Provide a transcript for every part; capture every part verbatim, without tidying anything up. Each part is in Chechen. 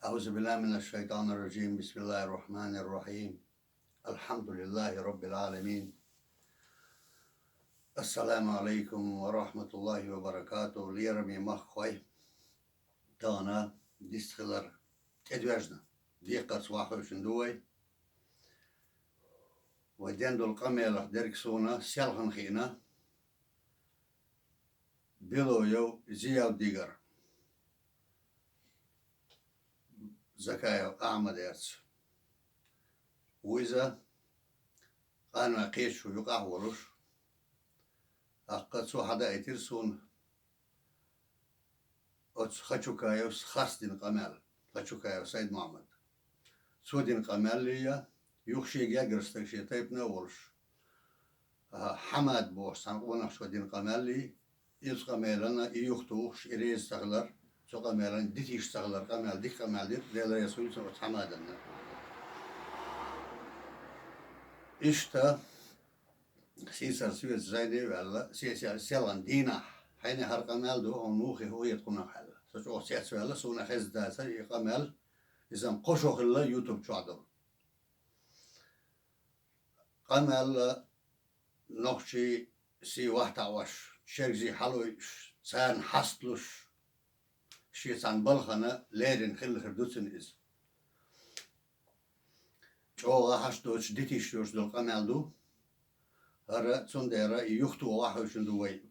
أعوذ بالله من الشيطان الرجيم. بسم الله الرحمن الرحيم. الحمد لله رب العالمين. السلام عليكم ورحمة الله وبركاته. Лераме махкахой, тахана дистхилар тӀедоьжна, декхарца ваххуьйшина ду вай. Вай дендул къамелах дерг суна селхана хиъна Белоев Зиявдигар, Закаев Ахьмадерца. Вуйза къанойн кхеташо юкъахь волуш, тӀаккха цо хьадаийтира суна оцу Хачукаевс харцдина къамел, Хачукаев Сайд-Мохьмад. Цо дина къамеллий я, юха шен гергара стаг шен тайпана а волуш, а, Хьамад бохуш цхьана къонахчо дина къамеллий, иза къамелана и юхатухуш, и реза ца хилар, цу къамелана дитийша ца хилар, къамел дика къамел дира, Дела реза хуьлда цунна оцу Хьамаданна. Иштта, сийсара соьца зайне а ваьлла, се-, се-, селхана дийнахь, хьайна хӀара къамел ду, хьуна муха хета кхунах аьлла. Со чӀогӀа цецваьлла, суна хезна дацара и къамел, иза-м кхо шо хилла YouTube чохь долу. Къамел нохчий сий вахтахь ош, чергзий хьалойуш, царна хьасталуш, шен цхьана балхана лерина хилла хир ду цуьнан иза. ЧӀогӀа хьашт доцуш дитийша йолуш долу къамел ду хӀара, цундела и юхатоха ваххуьйшина ду вай.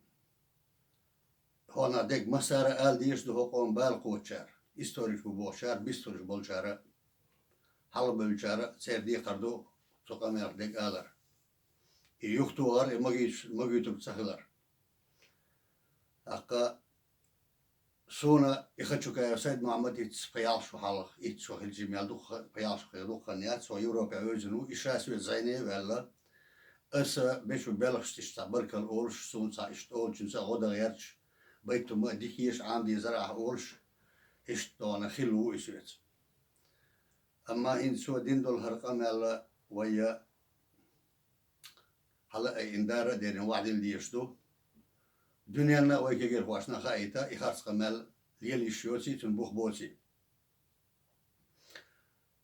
Хьо нах дерг массара а ала дезаш ду хӀокху къоман бала кхочучара, историкаш бу бохучара, бистхуьлуш болчара, хьалхабевллачара а церан декхар ду цу къамелах дерг алар. И юхатохар, и магийт-, магуьйтург ца хилар. ТӀаккха суна и Хачукаев Сайд-Мохьмад хӀинца пхи ялх шо хьалха, итт шо хилчий мел дукха, пхи ялх шо хилчий дукха хан яц, хьо Европе вевзина ву, и ша соьца зайне а ваьлла, аса бечу белхашца иштта цхьа баркалла олуш, суна цхьа иштта олучуьнца а гӀо дан гӀерташ, байтума а дика езаш Ӏамадезара ахьа олуш, иштта дона хилла ву и соьца. Амма хӀинца цо дина долу хӀара къамел вай хьала а айина, дара а дерина, вахдилла дезаш ду. Дуьненна а вай кегийрхошна а хаийта, и харц къамел лела йиш йоций, цуьнан бух боций.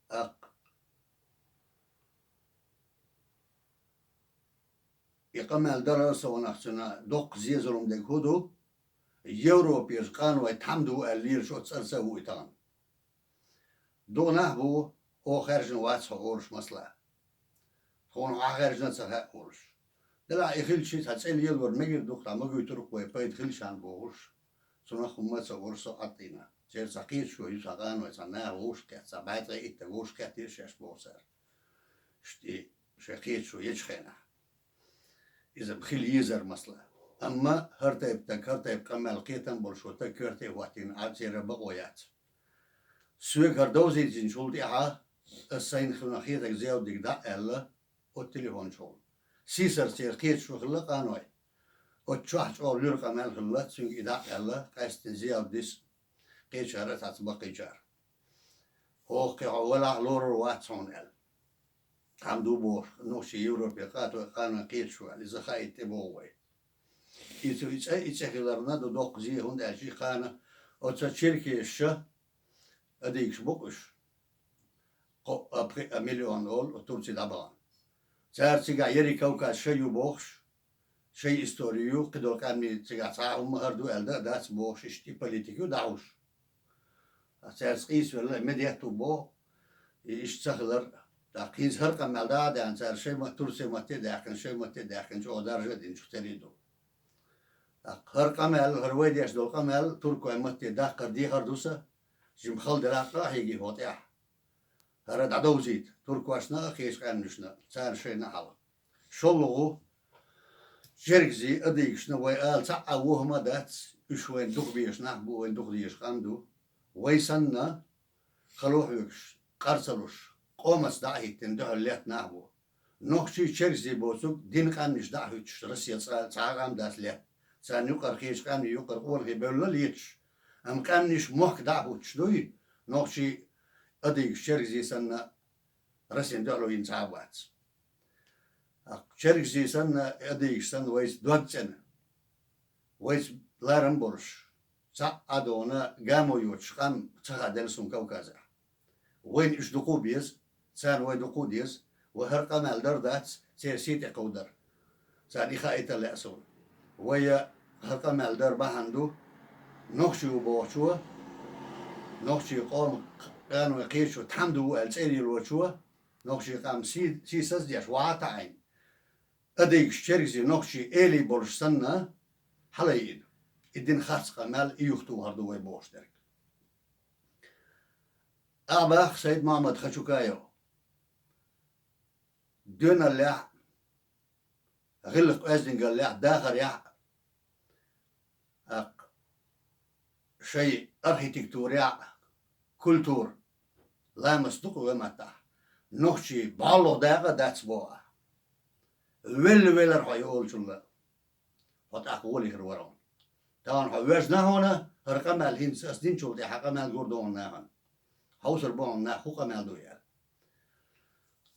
ТӀаккха и къамел дарал а совнах цуьнан доккха зе-зулам дерг хӀун ду? Европерчу къанойн тхьамда ву аьлла лелаш оцу цӀарца а ву и тахана. Дукха нах бу, оха хаьржина вац хьо олуш, масала. Тхуна хьо хаьржина а ца хаьа олуш. Делахь и хилча, цхьа цӀе лелавар мегар ду-кх, дӀа магуьйтур-кх вай, пайда хилча бохуш, цунах хӀумма а ца олуш со Ӏадтина. Церан цхьа кхеташо ю, цхьа къаной, цхьа наха вовшах кхетта, цхьа бӀе ткъе итт стаг вовшах кхеттера шаьш боху цара. Иштта и шайн кхеташо ечу хенахь. Иза хила езара, масала. Амма хӀара тайпа стаг, хӀара тайпа къамел, кхетам болуш волу стаг коьрте а хӀоттийна, Ӏа церан бакъо яц. Соьга хӀара довзийтинчул тӀаьхьа аса сайна хилла хетарг Зиявдига дӀа а аьлла, оцу телефон чухула. Сийсара церан кхеташо хилла къаной. Оцу чохь чӀогӀа луьра къамел хилла, цуьнга и дӀа а аьлла, къаьсттина Зиявдис кхечара а цхьацца баккхийчара. ХӀокху кхин хьо валахь, лорур вац хьуна аьлла. Тхьамда ву бохуш, нохчий Европе къатой къаной кхеташ ву аьлла, иза хаийта тӀебогӀу вай. И цу и цӀе, и цӀе хиларна ду доккха зе, хӀунда аьлча и кхана оцу черкеша, адыгаш бу-кх уьш, кхо а, пхи а миллион олу Турци дӀабахана. Цара цигахь ерриг Кавказ шай ю бохуш, шай истори ю, кхидолу къаьмнийн цигахь цхьа а хӀумма хӀара ду аьлла дан а дац бохуш, иштта и политика ю дӀахьуш. Ткъа цаьрца къийсавелла, медет ву боху, и иштта ца хилар. ТӀаккха хӀинца хӀара къамел дӀа а деана, цара шайн ма-, Турци матте а даьккхина, шайн матте а даьккхина, чӀогӀа даржа а динчух терий ду. ТӀаккха хӀара къамел, хӀара вай деш долу къамел туркойн матте даккхар дехар ду сан, жима хала делахь а къа а хьегий хӀокху тӀехь. ХӀара дӀадовзийта туркошна а, кхечу къаьмнашна, царна шайна а хьалха. ШолгӀа, чергазий, адыгашна вай ала цхьа а ву хӀума дац, уьш вайна дукха безаш нах бу, вайна дукха дезаш къам ду. Вай санна, хало хьоьгуш, къар ца луш, къомаца дӀа а хӀиттина дуьхьал летта нах бу. Нохчий, чергазий боцург дина къаьмнаш дӀа а хӀуьттуш, Россия цкъа-, цхьа а къам дац летта. Царна юкъара кхечу къаьмнийн юкъара къонахий бевлла леташ. Амма къаьмнаш мохк дӀа а хӀуттуш дуй, нохчий, адыгаш, чергазий санна, Россин дуьхьало йина цхьа а вац. Чергазий санна, адыгаш санна вайца дог цӀена. Вайца ларам болуш, цхьа а дона гамо йоцуш къам ца хааделла суна Кавказехь. Вайна уьш дукха беза, царна вай дукха деза, вай хӀара къамаьл дар дац, церан сий тӀе кховдар. Царна и хаийта лаьа суна. Вай хӀара къамаьл дар бахьана ду, нохчи ву бохучо, нохчи къоман къаной кхечо тхьамда ву аьлла цӀерйиллачо, нохчи къам сий, сийсаз деш, вахьа таӀийна. Адыгаш, чергазий, нохчий, элий болуш санна, хьалайина. И дина харц къамаьл, и юхатухар ду вай бохуш дерг. Ахьа боху Сайд-Мохьмад Хачукаев. Доьналлехь, гӀиллакх-оьздангаллехь, дахарехь, аккха, шайн архитектурехь, культура, ламаст ду-кх вай маттахь. Нохчий бӀолгӀа дакъа а дац боху ахь. Велла велара хьо и олучунна. Хьо тӀаккха гӀоле хир вара хьуна. Тахана хьо вежна хьуна, хӀара къамаьл хӀинца ас динчул тӀехьа къамаьл гур ду хьуна нахана. Хьовсур бу хьуна нах хӀун къамаьл ду аьлла.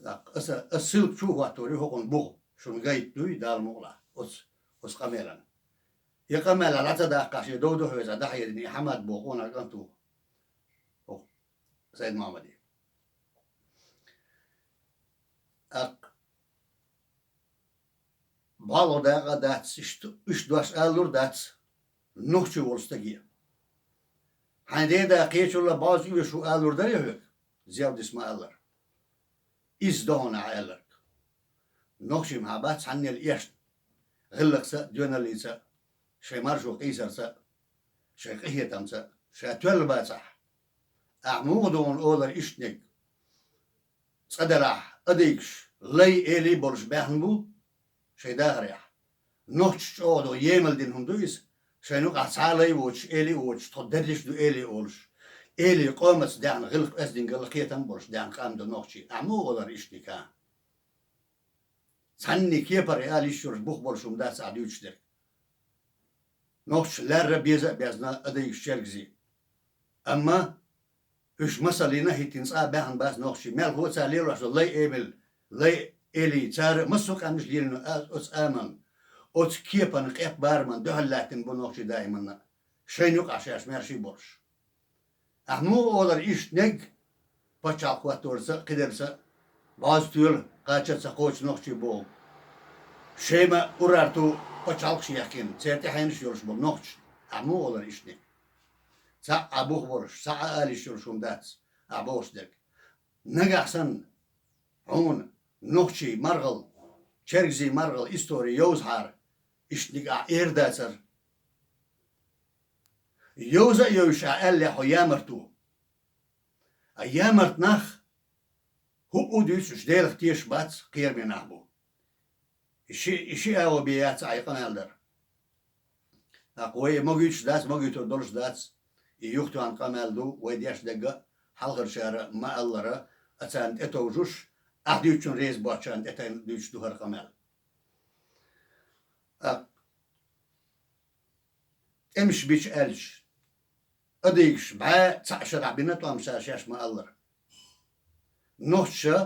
ТӀаккха аса, ас ссылка чу а хӀоттор ю хӀокхунна буха, шуна гайта дуй, Дала мукъалахь, оцу, оцу къамелана. И къамел дӀа ца даккхахь, шен дов ду хьоьца дӀахьедина и Хьамад боху къонах кӀант ву. ХӀокху Сайд-Мохьмаде. ТӀаккха бӀолгӀа дакъа а дац, иштта, иштта дош алалур дац нохчи волу стаге. Хьайн деда кхечулла бӀозза оьшу алалур дарий хьоьга? Зевдис ма-аллара. Иза догӀна Ӏа аьлларг. Нохчий ма бац цхьаннел эшна, гӀиллакхца а, доьналлица а, шайн маршо къийсарца а, шайн къинхетамца а, ша тоьлла бацахь. Ахьа муха ду хьуна олар ишттаниг? Цкъа делахь, адыгаш лай, элий болуш баьхна бу шайн дахарехь. Нохчаша чӀогӀа догӀу емал дина хӀума ду иза, шайна юкъахь цхьа а лай воцуш, элий воцуш, тхо дерриш а ду элий олуш. Элий къомаца даьхна гӀиллакх-оьздангалла, кхетам а болуш даьхна къам ду нохчий. Ахьа муха олар ишттаниг? Цхьанне кепара ала йиш йолуш бух болуш хӀума дац ахьа дуьйцуш дерг. Нохчаша лаьрра беза а безна адыгаш, чергазий. Амма уьш масаллина а хӀиттина цкъа а баьхна бац нохчий. Мелхо а цара лелош долу лай, эмал, лай, элий, цара а массо а къаьмнаш лелийна а, оцу амална, оцу кепана, къепбармана дуьхьал лаьттина бу нохчий даиманна, шайна юкъахь шаьш маьрша а болуш. Ахьа муха олар ишттаниг? Пачхьалкх хӀотторца а, кхидерца а бӀозза тоьлу, кхача а ца кхочу нохчий боху. Шема, Урарту пачхьалкхаш яьккхина, церан тӀаьхьенаш а йолуш болу нохчий. Ахьа муха олар ишттаниг? Цхьаъ а бух болуш, цхьаъ а ала йиш йолуш хӀума дац ахьа бохуш дерг. Нагахь санна хьуна нохчий маргӀал, чергазий маргӀал истори йовзахьара, ишттаниг ахьа эр дацара. Йовза а йовзуш ахьа аьллехь хьо ямарт ву. А ямарт нах хӀуъу дуьйцуш Делах тешаш бац, кхераме нах бу. И ши, и ши агӀо бен яц ахьа и къамел дар. ТӀаккха вай магуьйтуш дац, магуьйтур долуш дац. И юхатоьхна къамел ду, вай деш дерг а, хьалхарчара ма-аллара, а царна тӀетовжуш, ахьа дуьйцучунна реза боцчарна тӀе тайна дуьйцуш ду хӀара къамел. ТӀаккха тӀемаш бича аьлча, адыгаш бӀе цхьаъ шарахь бина тӀом цара шаьш ма-аллара. Нохчаша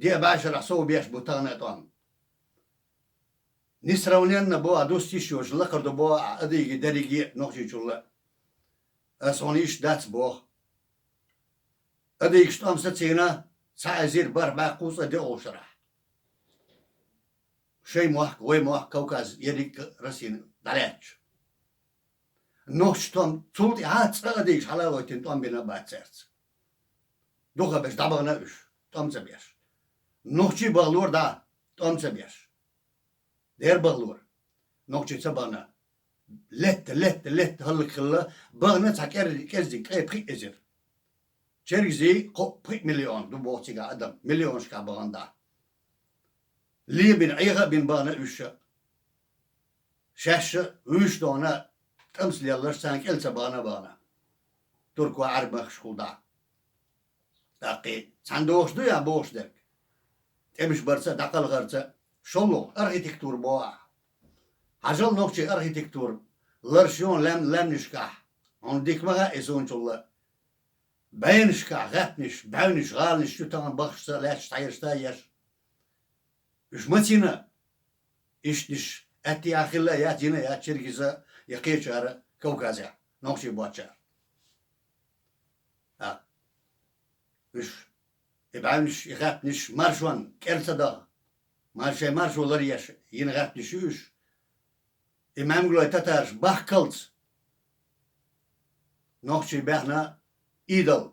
диъ бӀе шарахь сов беш бу тахана а тӀом. Несравненно боху ахьа, дустийш йоцуш лакхара ду боху ахьа адыги дерриге а нохчийчулла а. Ас хьуна иштта дац боху. Адыгаш тӀом сацийна цхьа эзар бархӀ бӀе кхузткъе диъ шарахь. Шайн мохк, вай мохк, Кавказ, ерриг а Россина дӀалаьтташ. Нохчаша тӀом, цул тӀаьхьа цкъа адыгаш хьала а гӀоьттина тӀом бина а бац цаьрца. Духар беш дӀабахана уьш, тӀом ца беш. Нохчий бахалора дӀа, тӀом ца беш. Дера бахалора. Нохчий ца бахана. Летта, летта, летта хӀаллакьхилла, бахана цхьа кӀер-, кӀеззиг, ткъе пхиъ эзар. Чергазий кхо-пхиъ миллион ду боху цигахь адам, миллионашкахь бахана дӀа. Лебина, Ӏеха а бина бахана уьш а. Шаьш а вуьйш а дохна, тӀамца лелларш царна кӀел ца бахана а бахана. Турко, Ӏаьрбмахкашкахула дӀа. ТӀаккха и цхьаьна дохуш дуй ахьа бохуш дерг? ТӀемаш барца а, дӀакхалхарца а, шолгӀа архитектура боху ахьа. Хьажал нохчийн архитектура, ларш юха лаьм-, лаьмнашкахь, хьуна дика ма хаьа и суначул а. БӀеннашкахь гӀаьттнаш, бӀаьвнаш, гӀаланаш ю тахана бахашца а, лаьтташ дӀаерш а еш. Уьш мацийна, ишттанаш аьттехьа хилла а яц, йина а яц, чергаза я кхечара Кавказехь, нохчий боцчара. А. Уьш, и бӀаьвнаш, и гӀаьттанаш маршонна кӀел ца даха, маршай маршо ларъеш йина гӀаьттанаш ю уьш. И мӀаьмгалой татараш бахкалц нохчий баьхна идол.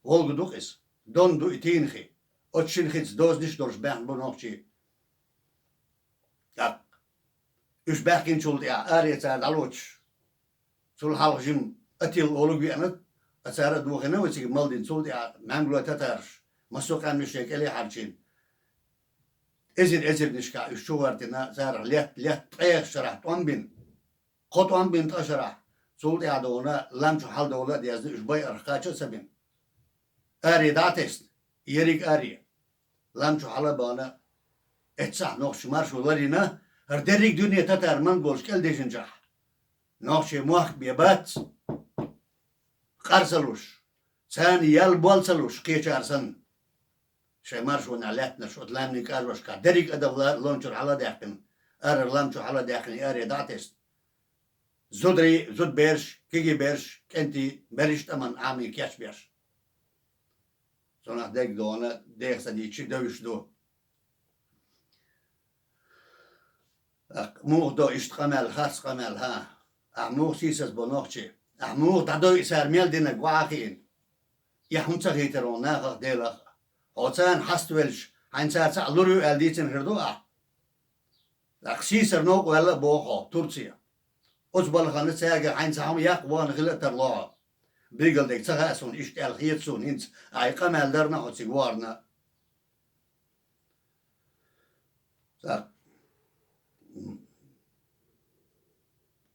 Волга ду-кх иза, Дон ду и Тийнахи. Оцу шина хица дозанаш а долуш баьхна бу нохчий. ТӀаккха уьш баьхкинчул тӀаьхьа аре цара дӀалоцуш, цул хьалха жима Атилла олуг веана, а цара а дохийна вай цига малдина, цул тӀаьхьа мӀаьмгалой татараш массо а къаьмнаш шайн кӀеле хьарчийна. Эзар-эзарнашкахь уьш чу гӀоьртина, царах летта, летта ткъех шарахь тӀом бина. Кхо тӀом бина ткъа шарахь, цул тӀаьхьа догӀуна лам чу хьаладовла а дезна, уьш байарх кхача а ца бина. Аре дӀа а тесна, ерриг аре. Лам чу хьала а бахана, эццахь нохчаша маршо ларйина, хӀара дерриг а дуьне татар-монголаш кӀел дижинчохь, нохчий мохк бен бац, къар ца луш, царна ял-бол ца луш, кхечара санна. Шайн маршонехь лаьттинарш оцу ламанийн кӀажошкахь дерриг а адам ла-, лам чуьра хьала а даьккхина, арара лам чу хьала а даьккхина, аре дӀа а тесна. Зударий, зудабераш, кегий бераш, кӀентий, берриш а тӀаман Ӏамийна кечбеш. Цунах дерг догӀуна, деха ца дийцича, девзаш ду. ТӀаккха муха до иштта къамел, харц къамел, хӀа? Ахь муха сийсаз бо нохчий? Ахь муха дӀадойу цара мел динарг ваха а хиъна? И хӀунда ца хийтира хьуна нахах а, Делах а? Хьо царна хьаставелча, хьайна цара цхьаъ лур ю аьлла дийцина хир ду ахь? ТӀаккха сийсара новкъа ваьлла а боху хьо, Турция. Оцу балхана цаьргара хьайна цхьа хӀума яккха вахана хила а тарло хьо. Билгалдерг ца хаьа суна, иштта аьлла хета суна хӀинца, ахь и къамел дарна а, хьо цига вахарна а. ТӀаккха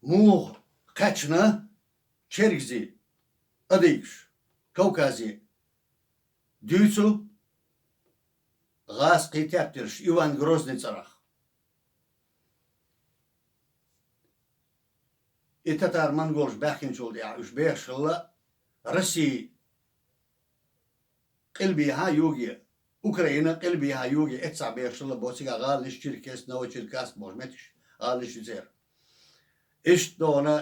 муха кхаьчна чергазий, адыгаш, Кавказе дуьйцу гӀазкхий тептарш Иван Грозный цӀарах. И татар-монголаш баьхкинчул тӀаьхьа уьш бехаш хилла Россия къилбехьа юге, Украина къилбехьа юге эццахь бехаш хилла боху, цигахь гӀаланаш, Черкесск, Новочеркасск бохуш меттигаш, гӀаланаш ю церан. Иштта догӀуна,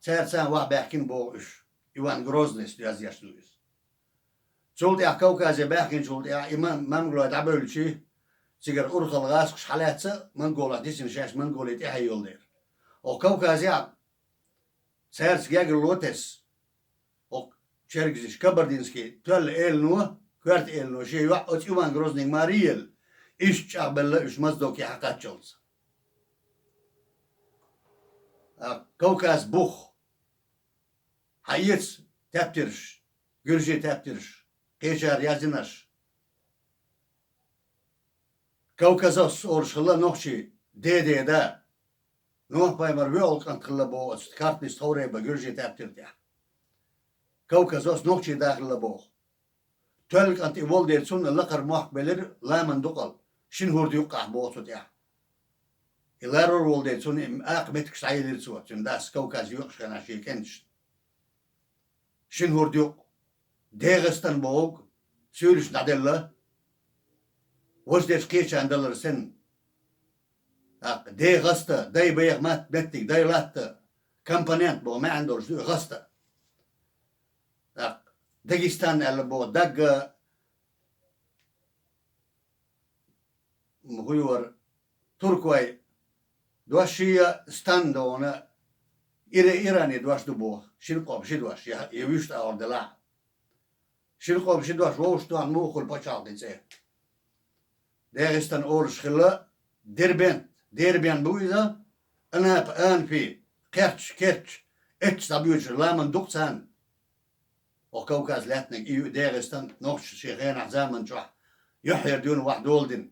цаьрца ваха баьхкина боху уьш, Иван Грозныйс доьзна еш ду иза. Цул тӀаьхьа Кавказе баьхкинчул тӀаьхьа и ма-, монголой дӀабевлчи, цигара урхалла гӀазкхаш хьалаьцна, монголах дисина шаьш Монголе тӀаьхье йолу дера. Оха Кавказехь цаьрца гергарло тесна, оха чергазиш, кабардинский тоьлла элано, коьрта элано шен йоӀ оцу Иван Грознийга маре елла, иштта чӀагӀбелла уьш Моздоке хьакхаччалц. А, Кавказ бух. Хьаэца тептарш, гуьржийн тептарш, кхечара яздинарш. Кавказос олуш хилла нохчий дедеда. Нохь-пайхамар воьалгӀа кӀант хилла боху оцу Картница тховребан гуьржийн тептар тӀехь. Кавказос нохчий да хилла боху. Тоьлла кӀант и волу дела, цунна лакхара мохк белира ламан дукъал, шина хӀорда юккъехь боху цу тӀехь. И ларор волу дела, цунна и акха меттигаш схьаелира цо, цуьнан дас Кавказ йоькъуш хенахь шен кӀенташна. Шина хӀорда юкъ, ДегӀастан бохург суьйлаш дӀаделла, важа дерш кхечарна далар санна. ТӀаккха ДегӀаста, дай беха мат-, меттиг, дай латта, компонент боху маьӀна долуш ду и гӀаста. ТӀаккха Дагестан аьлла боху, дагга, хӀун ю вара, туркой дош шия, стан догӀуна, Ира-, Иране дош ду боху, шина къоман ши дош, я, я вуьшта агӀор делахь. Шина къоман ши дош вовшахтохна муха хуьлу пачхьалкхийн цӀе. ДегӀастан олуш хилла Дербент, Дербен бу иза, Анапа, Анфи, Кхерч, Керч, эццахь дӀабоьдуш ламан дукъ царна. Оха Кавказ лаьттинарг и ю, ДегӀастан, нохчаша шен хенахь заман чохь юьххьера дуьйна вахь доладина.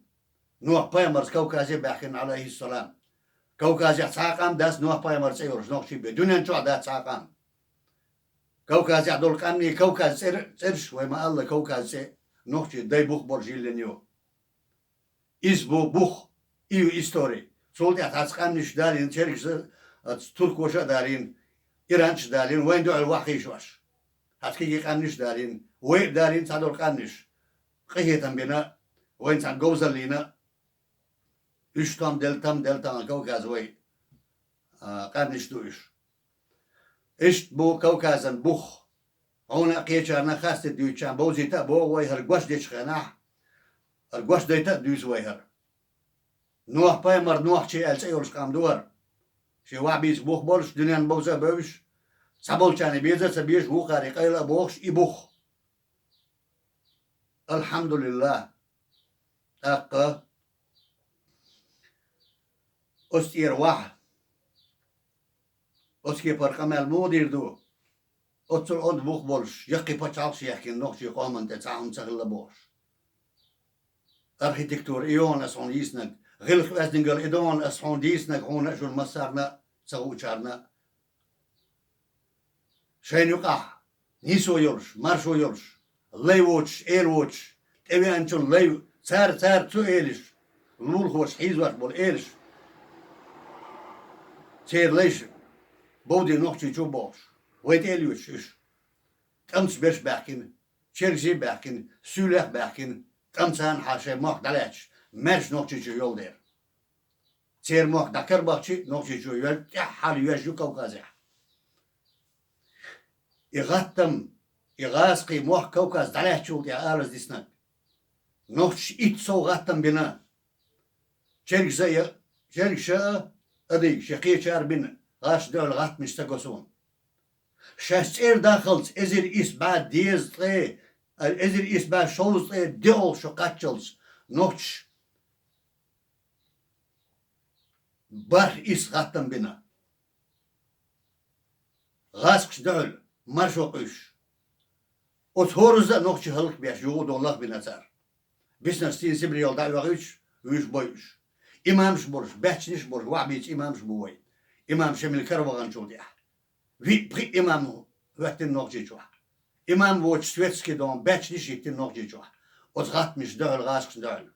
Нохь-пайхамарца Кавказе баьхкина, Ӏалайхиссалам. Кавказехь цхьа а къам дац Нохь-пайхамар цӀе йолуш нохчий бен. Дуьнен чохь дац цхьа а къам. Кавказехь долу къаьмнийн Кавказ цӀер-, цӀераш вай ма-алла Кавказ цӀе нохчийн дай бух болуш йиллина ю. Иза бу бух, и ю истори. Цул тӀаьхьа цхьацца къаьмнаш далийна, чергаш а, оцу туркоша а далийна, иранчаш а далийна, вайна дуьхьал вахийшош. Цхьацца кегий къаьмнаш а далийна, вай а далийна цхьадолу къаьмнаш. Къинхетам бина, вайна цхьаьна говзаллина, уьш там делла, там делла тахана Кавказ вай, а, къаьмнаш ду уьш. Иштта бу Кавказан бух. Хьуна а кхечарна а хастам дуьйцучарна бовзийта а богӀу вай хӀара гош дечу хенахь, хӀара гош дайта а дуьйцу вай хӀара. Нохь-пайхамар нохчий аьлла цӀе йолуш къам ду хӀара. Шен вахьбийца бух болуш, дуьненна бовза а бевзаш, цхьаболчарна беза а ца безаш, вукхаре къайла а бохуш, и бух. Алхьамдулиллах. ТӀаккха оцу тӀера вахьа, оцу кепара къамел муха дийр ду? Оццул онда бух болуш, яккхий пачхьалкхаш а яьхкина нохчийн къоман тӀе цхьа хӀума ца хилла бохуш. Архитектура и йогӀу ас хьуна йийцинарг, гӀиллакх-оьздангалла и догӀу ас хьуна дийцинарг, хьуна а шуна массарна а, ца хуучарна а. Шайна юкъахь нийсо йолуш, маршо йолуш, лай воцуш, эла воцуш, тӀевеанчун лай, цара, цара цу элаш, лулахоша хьийзош болу элаш, церан лайша бовде Нохчийчу бохуш, вай тӀе а лоьцуш уьш. ТӀамца берш баьхкина, чергазий баьхкина, суьйлех баьхкина, тӀамца а шайн мохк дӀалаьтташ, маьрша Нохчийчу йолу дера. Церан мохк дӀакарабахча, Нохчийчу йоьлла тӀаьххьара йоьжна ю Кавказехь. И гӀаттам, и гӀазкхийн мохк Кавказ дӀалаьттачул тӀаьхьа алаза диснарг. Нохчаша итт сов гӀаттам бина. Чергаза а, чергаза а, адыгаш а, кхечара бина, гӀаш дуьхьал гӀаттамаш ца го суна. Шаьш цӀера даххалц эзар исс бӀе дезткъе, эзар исс бӀе шовзткъе диъолгӀа шо кхаччалц нохчаша бархӀ исс гӀаттам бина. ГӀазкхашна дуьхьал маршо къуьйсуш. Оцу хӀоразза а нохчий хӀаллакбеш юха а дон лахбина цара. Биснарш цӀийна Сибрехула дӀа а оьхуьйтуш, вуьйш бойуш. Имамаш а болуш, баьччанаш а болуш, вахьбийца имамаш а бу вай. Имам Шамил кара ваханчул тӀаьхьа. Виъ-пхиъ имам хӀоьттина Нохчийчохь. Имам воцуш светский дом, баьччанаш а йиттина Нохчийчохь. Оцу гӀаттамашна дуьхьал, гӀазкхашна дуьхьал.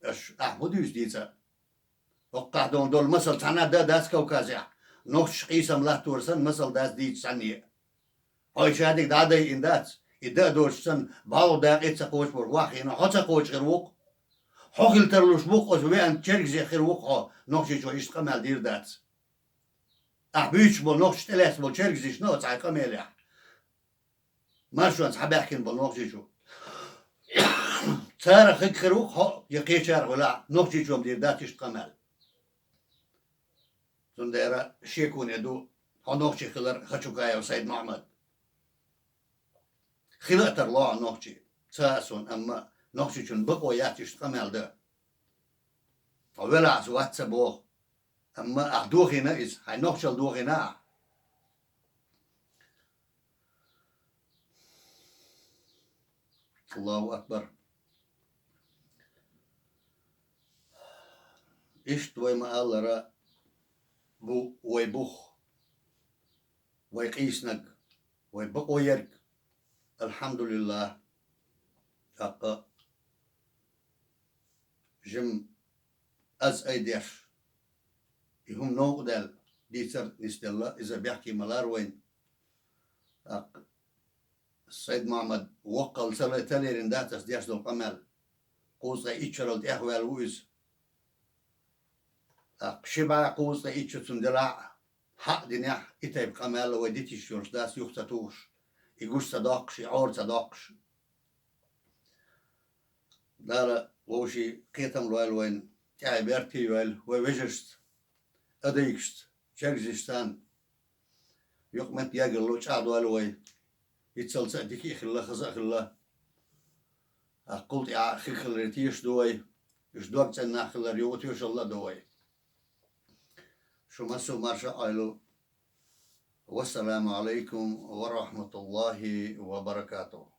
Аша ахь хӀун дуьйцу дийца? ХӀоккхахь долу масал цхьанна а дан дац Кавказехь. Нохчаша къийсам латтор санна масал дац дийца цхьанне а. Хьо и шадерг дӀа а дайина дац, и дан а доцуш санна, бӀов дакъе а ца кхочуш волу ваххийна хьо ца кхочу хир ву-кх. Хьо хила тарлуш ву-кх оцу веанчу чергазех хир ву-кх хьо, Нохчийчохь иштта къамел дийр дац. Ахь буьйцуш болу нохчаша тӀелаьцна болу чергазашна оцу хьайн къамелехь. Маршонца хьабаьхкина болу Нохчийчу. Царах хиг хир ву-кх хьо, я кхечарах велахь, Нохчийчу-м дийр дац иштта къамел. Цундела шеконе ду хьо нохчи хилар, Хачукаев Сайд-Мохьмад. Хила а тарло хьо нохчи, ца а суна, амма Нохчийчун бакъо яц иштта къамел дан. Хьо велахь аса вац ца боху. Амма ахь дохийна иза, хьайн нохчалла дохийна ахь. Аллаху акбар. Иштта вай ма-аллара бу вай бух, вай къийсинарг, вай бакъо ерг. Алхьамдулиллах. ТӀаккха жим аз айдеш, и хӀума новкъа даьлла, дийцар нисделла, иза бехке ма лара вайна. ТӀаккха Сайд-Мохьмад воккхалла ца ле-, ца лерина дац ас деш долу къамел. Кхузткъе итт шарал тӀехваьлла ву иза. ТӀаккха ши бӀе кхузткъе итт шо цунна делахь а, хьаъ динехь, и тайпа къамел вай дитиш йолуш дац юха ца тухуш, и гуш ца доккхуш, и Ӏора ца доккхуш. Дала вовшийн кхетам лойла вайна, тӀаьхье берте а йойла, вай вежаршца, адыгашца, чергазашца царна юкъаметтиг яьлла чӀагӀдойла вай. Иццалца а дика а хилла, хаза а хилла. ТӀаккха кхул тӀаьхьа хиг хиларе тешаш ду вай. Уьш дог цӀена нах хилар юха тоьшалла а до вай. Шу массо а марша Ӏойла. Вассаламу Ӏалайкум ва рахматуллахи ва баракатух.